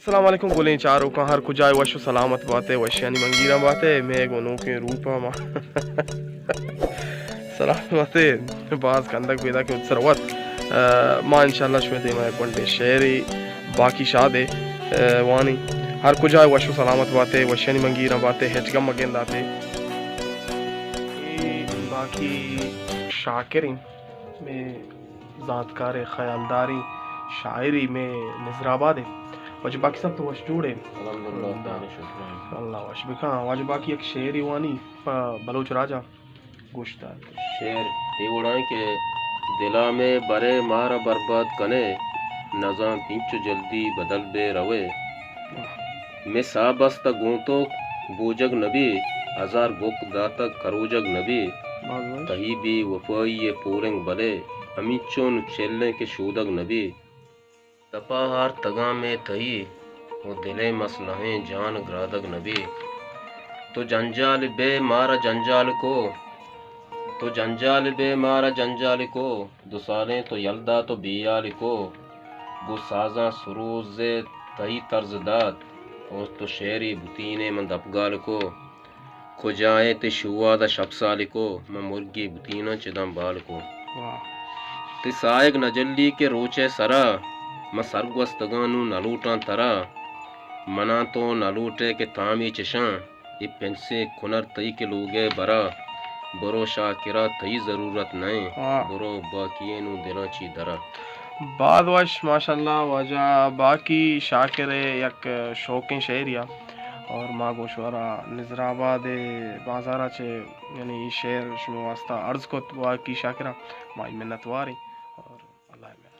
السلام علیکم گلیں چاروکاں، ہر کجا ئے وش و سلامت بات ئے، وشیانی منگیراں بات ئے۔ مئے گوں نوکیں روپ ءَ ما سلامت ئے، باز کندگ پیداک اِنت سروت۔ آ، ما انشاءاللہ شمئے دیما یک گونڈیں شعرے باقی شاد ئے، آ، وانی۔ ہر کجا ئے وش و سلامت بات ئے، وشیانی منگیراں بات ئے، ہچ گم مگندات ئے۔ اے باقی شاکر ایں، مئے زانتکاریں خیالداریں شاعرے مئے نظر آباد ءِ۔ واجہ باقی صاحب تو وش جوڑ ئے؟ الحمدللہ، اللہ تعالی شکر اِنت۔ اللہ وش بکاں۔ واجہ باقی یک شعرے وانی پہ بلوچ راج ءَ گوش دار۔ شعر اے وڑا اِنت کہ دلا مئے برے مارا برباد کنے، نزانت اینچو جلدی بدل بے روے۔ مئے ساہ بست ءَ گوں تو بوجگ نبی، ہزار گک داتگ کروجگ نبی۔ باز وش۔ تئی بے وفائی ءِ پورنگ بلے، ہمینچو نوں چلیں کہ شودگ نبی۔ دپا آرتگاں مئے تئی، و دل ءِ مسلہیں جان گرادگ نبی۔ تو جنجال بے مارا جنجال کو، تو جنجال بے مارا جنجال کو، دو سالیں تو یل دات و بے یال کو، گوں سازاں سروز ءَ تئی طرز دات، و تو شعرے بوتینے من دپگال کو۔ کجا ئے تئی شوہاز ءَ شپ سالکو، من مرگے بوتیناں چداں بالکو۔ واہ۔ تئی ساہگ نہ جلی کہ روچ ءِ سرا، من سرگوستگاں نوں نہ لوٹاں ترا۔ منا تو نہ لوٹ ئے کہ تامے چشاں، اے پنسیں کنر تئی کہ لوگ ءِ برا۔ برو شاکرا تئی ضرورت نہ اِنت، واہ۔ برو باقی ءِ نوں دلاں چی درا۔ باز وش، ماشاءاللہ، واجہ باقی شاکر ءِ یک شوکیں شعرے ءَ، اور ما گوں شمارا نظر آباد ءِ بازار ءَ چہ، یعنی، اے شعر شمئے واسطہ عرض کت، باقی شاکر ءَ ما منت وار ایں، اور اللہ ءِ مہر۔